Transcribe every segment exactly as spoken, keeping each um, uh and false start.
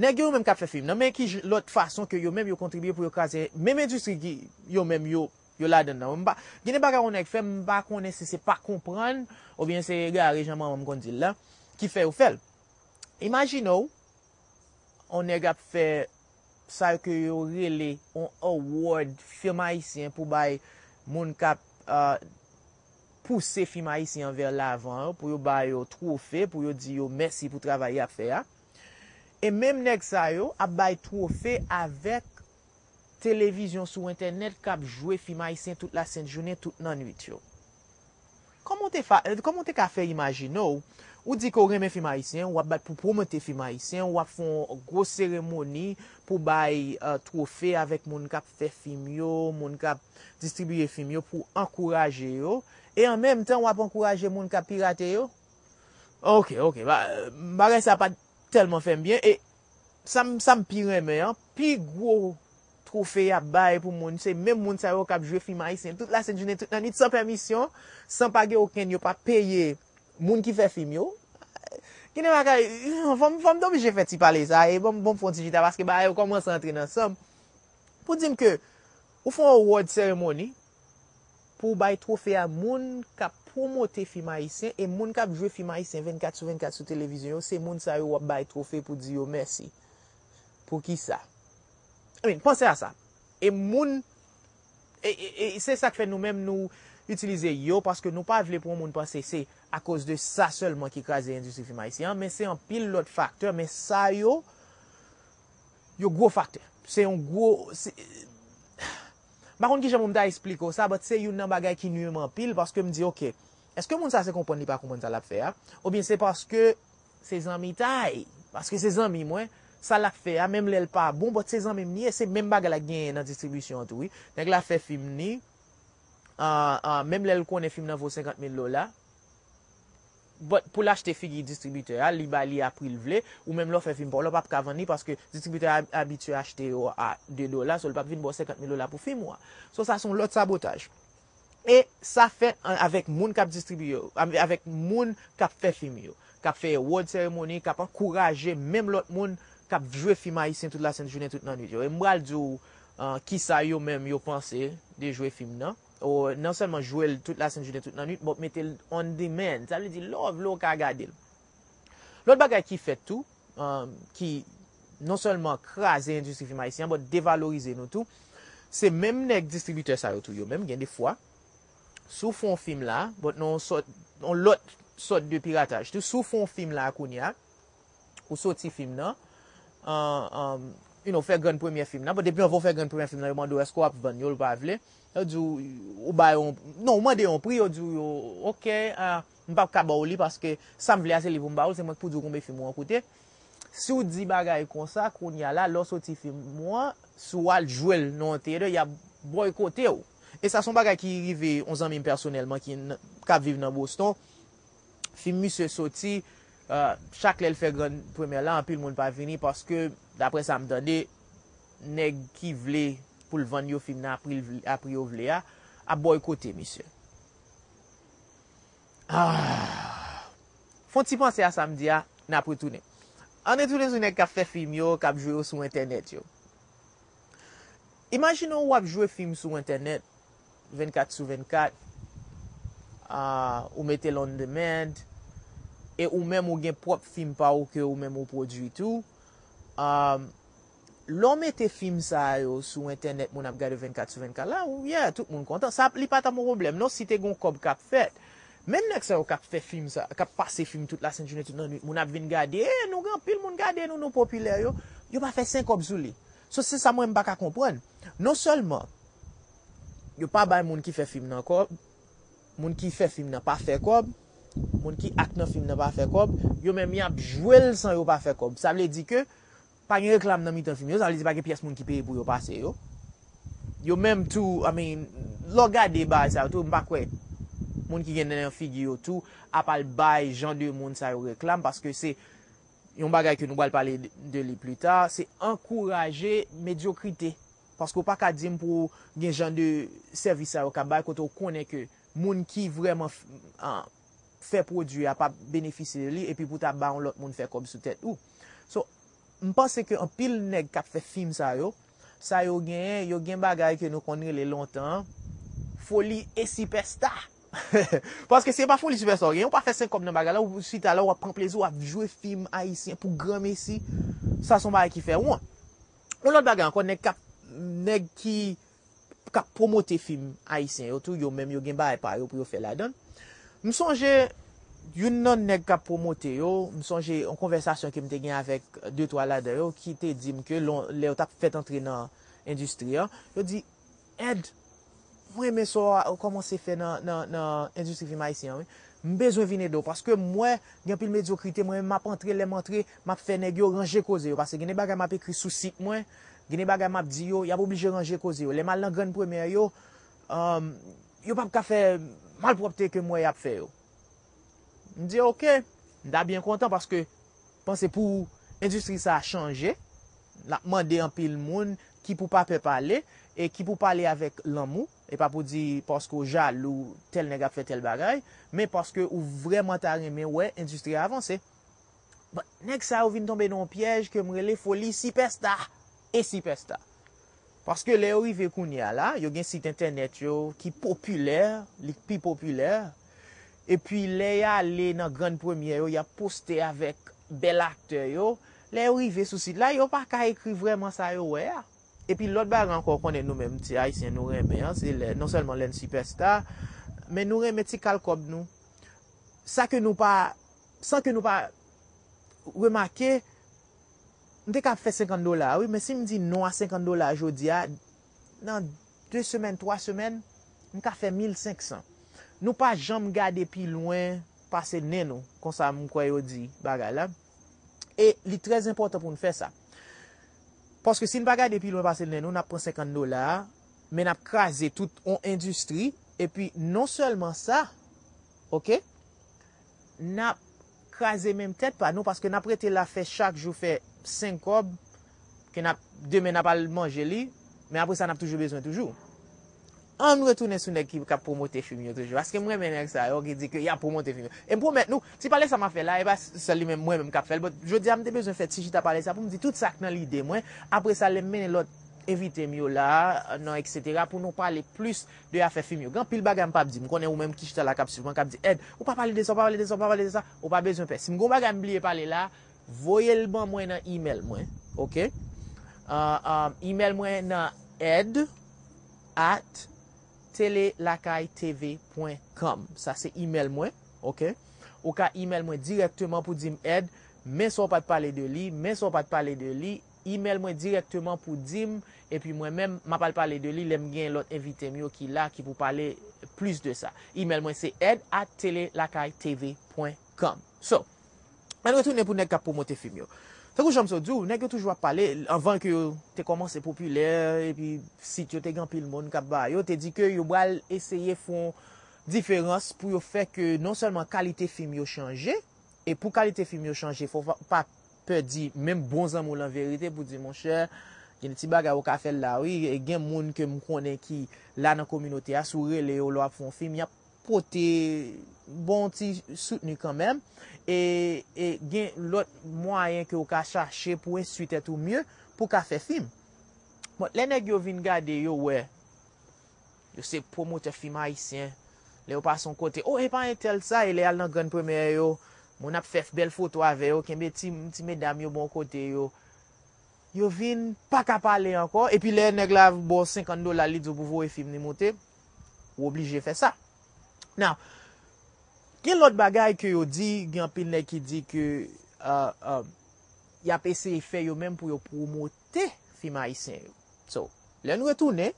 Nèg yo menm k ap fè fim nan, men ki j- lòt fason ke yo menm yo kontribye pou yo kraze menm endistri ki yo menm yo yo ladan nan. M pa, gen de bagay yon nèg fè, m pa konnen si se pa konprann, oubyen se egare jan manman m konn di l la, ki fè yo fè l. Imajine w, yon nèg ap fè sa ke yo rele yon award fim ayisyen pou bay moun k ap uh, pouse fim ayisyen an vè lavan yo, pou yo ba yo twofe, pou yo di yo mèsi pou travay y ap fè a. E menm nèg sa yo ap bay twofe avèk televizyon sou entènèt k ap jwe fim ayisyen tout lasent jounen, tout nannwit yo. Kòman w te fa, kòman w te ka fè imajine w, ou di ke w renmen fim ayisyen, w ap bat pou pwomote fim ayisyen, w ap fè yon gwo seremoni pou bay uh, twofe avèk moun k ap fè fim yo, moun k ap distribiye fim yo pou ankouraje yo, e an menm tan w ap ankouraje moun k ap pirate yo? Ok, ok, ba, bagay sa pa t tèlman fè m byen, e sa m sa m pi renmen an, pi gwo twofe y ap bay pou moun, se menm moun sa yo k ap jwe fim ayisyen tout lasent jounen, tout nannwit, san pèmisyon, san pa gen okenn, yo pa peye moun ki fè fim yo. Gen de bagay, fò m fò m t oblije fè ti pale sa, e ban m ban m fè yon ti chita, paske bagay yo kòmanse antre nan san m. Pou di m ke ou fè yon award ceremony pou w bay twofe a moun k ap pwomote fim ayisyen, e moun k ap jwe fim ayisyen vennkat sou vennkat sou televizyon yo, se moun sa yo w ap bay twofe pou di yo mèsi. Poukisa? I mean, panse a sa. E moun, e, e, e se sa k fè nou menm nou itilize yo, paske nou pa vle pou yon moun panse se akoz de sa sèlman ki kraze endistri fim ayisyen an, men se anpil lòt faktè, men sa yo, yo gwo faktè. Se yon gwo, se, m pa konn kijan pou m ta eksplike w sa, but se youn nan bagay ki nwi m anpil, paske m di, ok, èske moun sa se konprann li pa konprann sa l ap fè a? Oubyen se paske se zanmitay, paske se zanmi mwen, sa l ap fè a, menm lè l pa bon, but se zanmi m li ye, se menm bagay la k genyen nan distribisyon an tou, wi. Nèg la fè fim ni, ah, ah, menm lè l konnen fim nan vo senkant mil dola, but pou l achte figi distribitè a, li ba li a pri l vle, ou menm lè w fè fim pa w la, w p ap ka vann li paske distribitè a abitye achte yo a de dola, so l p ap vin ba w senkant mil dola pou fim ou a. So sa se yon lòt sabotaj. E sa fèt an- avèk moun k ap distribiye yo, avèk moun k ap fè fim yo, k ap fè award ceremony, k ap ankouraje menm lòt moun k ap jwe fim ayisyen tout lasent jounen, tout nannwit yo. E m pral di w uh, kisa yo menm yo panse de jwe fim nan. Ou non sèlman jwe l tout lasent jounen, tout nannwit, but mete l on demand. Sa vle di lè w vle w ka gade l. Lòt bagay ki fèt tou, um, ki non sèlman kraze endistri fim ayisyen an, but devalorize nou tou, se menm nèg distribitè sa yo tou yo menm, gen de fwa, si w fè yon fim la, but nan yon sòt, yon lòt sòt de pirataj tou, si w fè yon fim la kounye a, ou soti fim nan, an, an, you know, fè grann premyè fim nan, but depi anvan w fè grann premyè fim nan, yo mande w èske w ap vann yo, l pa vle. Yo di w, ou ba yo, non, ou mande yon pri, yo di w, yo, ok, ah, m p ap ka ba w li paske sa m vle a se li pou m ba w l, se mwen k pou di w konbyen fim ou an koute. Si w di bagay konsa, kounye a la, lè w soti fim ou an, si w al jwe l nan yon teyatè, y ap bòykote w. E sa se yon bagay ki rive yon zanmi m pèsonèlman ki n- k ap viv nan Boston. Fim misye soti, uh, chak lè l fè grann premyè la, anpil moun pa vini paske, daprè sa m tande, nèg ki vle pou l vann yo fim nan a pri l vle- a pri yo vle a, ap bòykote misye. Ah. Fè yon ti panse a sa m di a, n ap retounen. Ann retounen sou nèg k ap fè fim yo, k ap jwe yo sou entènèt yo. Imajine w ap jwe fim sou entènèt, vennkat sou vennkat, ah, ou mete l on demand, e ou menm ou gen pwòp fim pa w ke ou menm ou pwodui tou. Ah, lè w mete fim sa yo sou entènèt, moun ap gade vennkat sou vennkat la, ou, yeah, tout moun kontan. Sa, li pa t ap yon pwoblèm, non, si te gen yon kòb k ap fèt. Menm nèg sa yo k ap fè fim sa, k ap pase fim tout lasent jounen, tout nannwit, moun ap vin gade, eh, nou gen anpil moun gade nou, nou popilè yo, yo pa fè senk kòb sou li. So, se sa mwen m pa ka konprann. Non sèlman, yo pa bay moun ki fè fim nan kòb, moun ki fè fim nan pa fè kòb, moun ki ak nan fim nan pa fè kòb, yo menm y ap jwe l san yo pa fè kòb. Sa vle di ke pa gen reklam nan mitan fim yo, sa vle di pa gen pyès moun ki peye pou yo pase yo. Yo menm tou, I mean, lè w gade bagay sa yo tou, m pa kwè moun ki gen nen nan figi yo tou ap al bay jan de moun sa yo reklam, paske se yon bagay ke nou pral pale de, de li pli ta, se ankouraje medyokrite. Paske w pa ka di m pou gen jan de sèvis sa yo k ap bay kote w konnen ke moun ki vrèman f- an- fè pwodui a p ap benefisye de li, epi pou ta ba yon lòt moun fè kòb sou tèt ou. So, M panse ke anpil nèg k ap fè fim sa yo, sa yo genyen, yo gen bagay ke nou konn rele lontan an, foli e sipèsta. Paske se pa foli sipèsta w genyen, ou pa fè senk kòb nan bagay la, ou chita la, w ap pran plezi, w ap jwe fim ayisyen pou granmesi. Sa se yon bagay ki fè wont. Yon lòt bagay ankò, nèg k ap, nèg ki k ap pwomote fim ayisyen yo tou, yo menm yo gen bagay pa yo pou yo fè ladan. M sonje youn nan nèg k ap pwomote yo, m sonje yon konvèsasyon ke m te gen avèk de twa ladan yo ki te di m ke lè yo t ap fèt antre nan endistri an, yo di, Ed, mwen renmen sa w kòmanse fè nan, nan, nan endistri fim ayisyen an, wi. M bezwen vin ede w, paske m wè gen anpil medyokrite, mwen menm m ap antre, lè m antre, m ap fè nèg yo ranje koze yo, paske gen de bagay m ap ekri sou sit mwen, gen de bagay m ap di yo, y ap oblije ranje koze yo. Lè m al nan grann premyè yo, um, yo p ap ka fè malpwòpte ke m wè y ap fè yo. M di, oke, m ta byen kontan, paske panse pou endistri sa a chanje, l ap mande anpil moun ki pou pa pè pale e ki pou pale avèk lanmou, e pa pou di paske w jalou tèl nèg ap fè tèl bagay, men paske ou vrèman ta renmen wè endistri a avanse. But, nèg sa yo vin tonbe nan yon pyèj ke m rele foli sipèsta e sipèsta. Paske lè yo rive kounye a la, yo gen sit entènèt yo ki popilè, li pi popilè. Epi lè y ale nan grann premyè yo, y ap poste avèk bèl aktè yo. Lè yo rive sou sit la, yo pa ka ekri vrèman sa yo wè a. Epi lòt bagay ankò, w konnen nou menm ti Ayisyen nou renmen an, se lè, non sèlman lè n sipèsta, men nou renmen ti kal kòb nou. Sa ke nou pa, san ke nou pa remake, m te ka fè senkant dola, wi, men si m di non a senkant dola jodi a, nan de semèn, twa semèn, m ka fè mil senk san. Nou pa janm gade pi lwen pase nen nou, konsa m kwè yo di bagay la. E li trè enpòtan pou n fè sa. Paske si n pa gade pi lwen pase nen nou, n ap pran senkant dola a, men n ap kraze tout on endistri, epi non sèlman sa, oke, n ap kraze menm tèt pa nou, paske n ap rete la fè chak jou fè senk kòb, ke n ap, demen n ap al manje li, men apre sa n ap toujou bezwen toujou. Ann retounen sou nèg ki, k ap pwomote fim yo toujou. Paske m renmen nèg sa yo ki di ke y ap pwomote fim yo. E m pwomèt nou, ti pale sa m ap fè la, e pa sèl li menm, mwen menm k ap fè l. But jodi a, m te bezwen fè ti chita pale sa pou m di tout sa k nan lide mwen. Apre sa, lè m mennen lòt envite m yo la, nan etsetera, pou nou pale plis de afè fim yo. Gen anpil bagay m p ap di. M konnen ou menm ki chita la k ap swiv mwen, k ap di, Ed, ou pa pale de sa, ou pa pale de sa, ou pa pale de sa. Ou pa bezwen pè. Si m gen yon bagay m bliye pale la, voye l ban mwen nan imèl mwen, oke? Ah, ah, imèl mwen nan ed at telelakaytv pwen kòm. Sa se imèl mwen, oke? Ou ka imèl mwen dirèkteman pou di m, Ed, men sa w pa t pale de li, men sa w pa t pale de li, imèl mwen dirèkteman pou di m, epi mwen menm, m ap al pale de li lè m gen lòt envite m yo ki la, ki pou pale plis de sa. Imèl mwen se ed at telelakaytv pwen kòm. So, ann retounen pou nèg k ap pwomote fim yo. Tankou jan m sot di w, nèg yo toujou ap pale, anvan ke yo te kòmanse popilè, epi sit yo te gen anpil moun k ap ba yo, te di ke yo pral eseye fè yon diferans pou yo fè ke non sèlman kalite fim yo chanje, e pou kalite fim yo chanje, fò w pa, pa pè di menm bon zanmi w lan verite pou di, monchè, gen de ti bagay ou ka fè l la, wi, e gen moun ke m konnen ki la nan kominote a, si w rele yo lè w ap fè yon fim, y ap pote bon ti soutni kanmenm, e, e gen lòt mwayen ke w ka chache pou enstwi tèt ou mye pou w ka fè fim. Bon, lè nèg yo vin gade, yo wè, yo se pwomotè fim ayisyen, lè yo pase yon kote, o, e pa entèl sa, e lè y al nan grann premyè yo, moun ap fè bèl foto avè yo, kenbe ti, ti medam yo bò kote yo, yo vin pa ka pale ankò, epi lè nèg la ba w senkant dola, li di w pou voye fim li moute, ou oblije fè sa. Now, gen lòt bagay ke yo di, gen anpil nèg ki di ke, uh, uh, y ap eseye fè yo menm pou yo pwomote fim ayisyen yo. So, lè n retounen,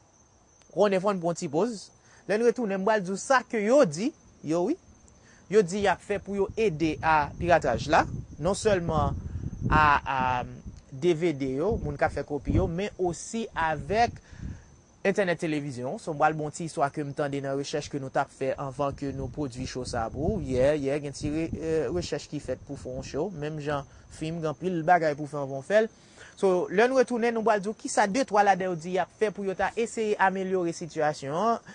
konnen fò n pran ti poz. Lè n retounen, m pral di w sa ke yo di, yo wi. Yo di y ap fè pou yo ede a pirataj la, non sèlman a, a D V D yo, moun k ap fè kopi yo, men osi avèk entènèt televizyon. So, m pral ba w ti istwa ke m tande nan rechèch ke nou t ap fè anvan ke nou pwodui cho sa pou ou. Yeah, yeah, gen ti re, eh, rechèch ki fèt pou fè yon cho. Menm jan fim, gen anpil bagay pou fè anvan w fè l. So, lè n retounen, nou pral di w kisa de twa ladan yo di y ap fè pou yo ta eseye amelyore sitiyasyon an.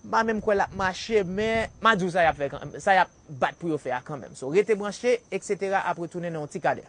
M pa menm kwè l ap mache, men m a di w sa y ap fè kan, sa y ap bat pou yo fè a kanmenm. So, rete branche, etsetera, ap retounen nan yon ti kadè.